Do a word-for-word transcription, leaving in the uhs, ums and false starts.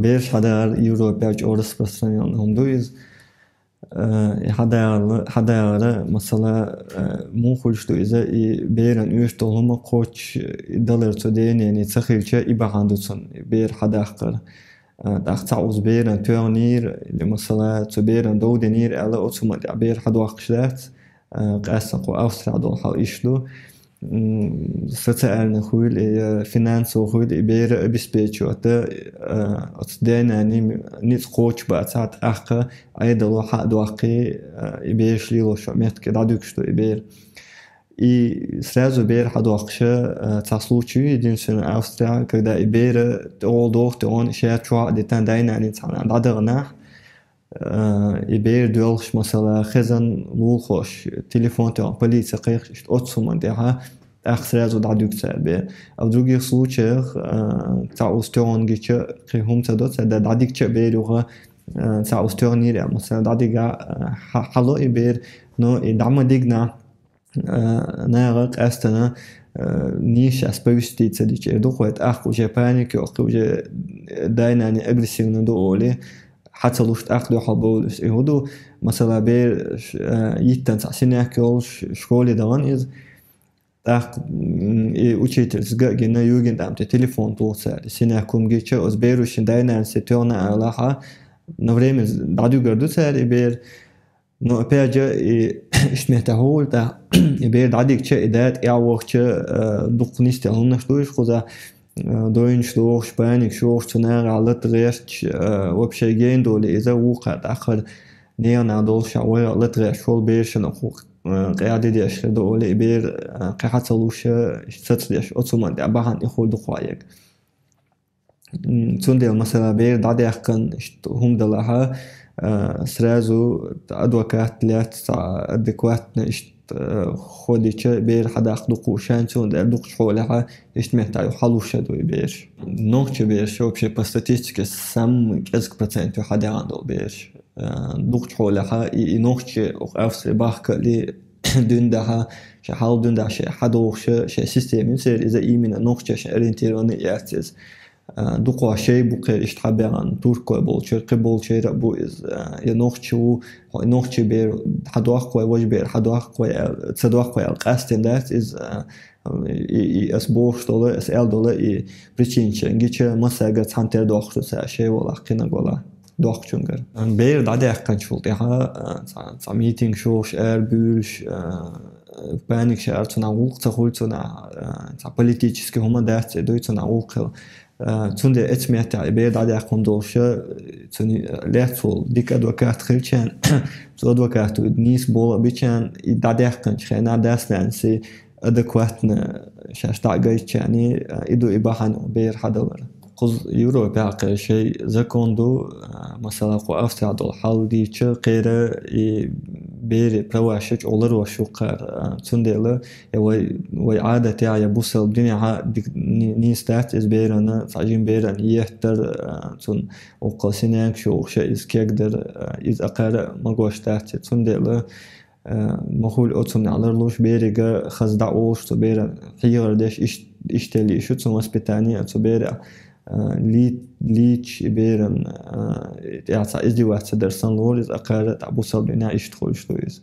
Бераш хьадагӀар Европе чӀоагӀа распространённый хӀума ду иза. Э, и хьадагӀар, хьадагӀара, масала, э, муха хуьлуш ду иза, и беран оьшуш долу хӀума кхоччуш, и далар цу дайнений ца хилча, и бахьана ду цунна, и бер хьадаккхар. Э, тӀаккха цхьаъ уз беран тоьгӀнийра, или, масала, цу беран дов динийра аьлла, оцу хӀуманна тӀехь бер хьадоккхуш дац. Э, къаьстина кху Австрехь долу хьал иштта ду. М, социальный хуьлу, и, э, финансово хуьлу, и бер обеспечивать, э, оцу дайнений ницкъ кхочуш бацахь, тӀаккха Ӏедало хьа а доккхий, э, и бераш лелош йолу меттиге дӀадуьгуш ду и бер. И сразу бер хьадоккхуш, э, цхьа случай ю, единственный Австрехь, когда и бер тӀе гӀолла доху тӀе гӀон ша чохь а дитан дайнений цхьана дӀадаханехь, э, и бер доьлхуш, масала, хезна лулахоша, телефон тӀе гӀон, полице кхайкхаш, иштта оцу хӀуманна тӀехь тӀаккха сразу дӀадуьгу цара бер. А в других случаях, э, цхьаъ уз тоьгӀна гича, кхин хӀума ца до цара, дӀадигча а бер юха, э, цхьаъ уз тоьгӀнийра, масала, дӀадигахь, э, хьа-, хьало и бер, но и дӀа ма дигнехь, э, наха къаьстина, э, нийса сповестить ца дича эр ду-кх вай, тӀаккха уже паника йоккху, уже дайнений агрессивно ду олий, хьа ца луш тӀаккха дуьхьал бовлуш. И хӀун ду, масала, бер, э, йиттан цхьа синек йолуш, школе дахана иза. ТӀаккха, м, и учительца гина, югендаmt тӀе телефон туху цара. Синек хӀума гича, оцу беро шен дайнений тоьгӀна алахь, на время дӀадуьгур ду цара и бер. Но опять же, и иштта меттехь хӀун хуьлу тӀаккха, и бер дӀадигча, и да тӀе вахча, э, дукха нисделла хӀуманаш ду уьш кхузахь, э, дойнаш дохуш, паникаш йохуш, цу нахехь лата гӀерташ, э, вообще гена долий иза, вукхара тӀаккха нехан долуш, вайгӀа лата гӀерташ волу берашна кху, э, къа дӀадеш хир ду олий, и бер, э, кхин хьа ца луш, э, иштта сацадеш, оцу хӀуманна тӀехь бахьана и хуьлу дукха вайга. М, цундела, масала, бер дӀадаьккхина иштта хӀума далахь, а, сразу адвокат лаьцна, цхьа адекватно иштта, а, ходича, бер хьадаккха дукха шанс ю, цундела дукхачу хьолехь иштта меттехь ю хьалуш а ду и бераш. Нохчийн бераш вообще по статистике самый кӀезиг процент ю хьадаьккхина долу бераш. А, дукхачу хьолехь и, и нохчий Австри бахкалли дуьйна дахьа, шайн хьал дуьйна дахьа, шайн хьадогӀуш, шайн система ю церан, иза именно нохчашна ориентированный яц иза. А, дукха шай бу кхера иштта хьабаьхна, туркой болчеран, кхин болчеран а бу иза. А, я нохчи ву, хьо-, нохчи бер хьадоккху вай, важа бер хьадоккху вай аьлла, ца доккху вай аьлла, къастина дац иза. А, и, и ас бохуш долу, ас аьлла долу, и причина шайн гича, массаьрга цхьаьна тера доккхуш ду цара шай валахь, кхинаг валахь, доккхучуьнгара. Бер дӀадаьккхинчул тӀаьхьа, а, цхьа, цхьа митинг шохуш, ара буьйлуш, а, паник шаар цунах гӀуллакх ца хуьлу цунах, а, цхьа политический хӀума дац, и дуй цунах гӀуллакх хила. А, цундела эцу меттехь и бер дӀадаьккхина долуш, цуьнан лаьцна волу дика адвокат хилчарна, цу адвокато нийса болу а бичарна, и дӀадаьккхинчу хенахь дас-нанас адекватно шаьш дӀа а гайтчарна, а, и ду и бахьана бер хьадалар. Кхуза Европехь кхеран шайн закон ду, а, масала, кху Австрехь долу хьал дийча, кхеран и берийн праваш чӀогӀа ларош ю кхара, а, цундела я вай, вай Ӏадатехь, я бусалба динехь дик-, ни-, нийса дац иза берана, цхьа жима берана еттар, а, цунна оккхал синекаш йохуш, иза кегдар, а, иза кхара магош дац. Цундела, а, ма хуьлу оцунна ларлуш, берига хаза дӀаолуш, цу беран хьехар деш, иш-, иштта лийш ю цунна воспитание, цу беран, а, лий-, лийча и беран, а, тӀехь цхьа издеваться дар санна лору иза, кхара тӀаккха бусалба динехь иштта хуьлуш ду иза.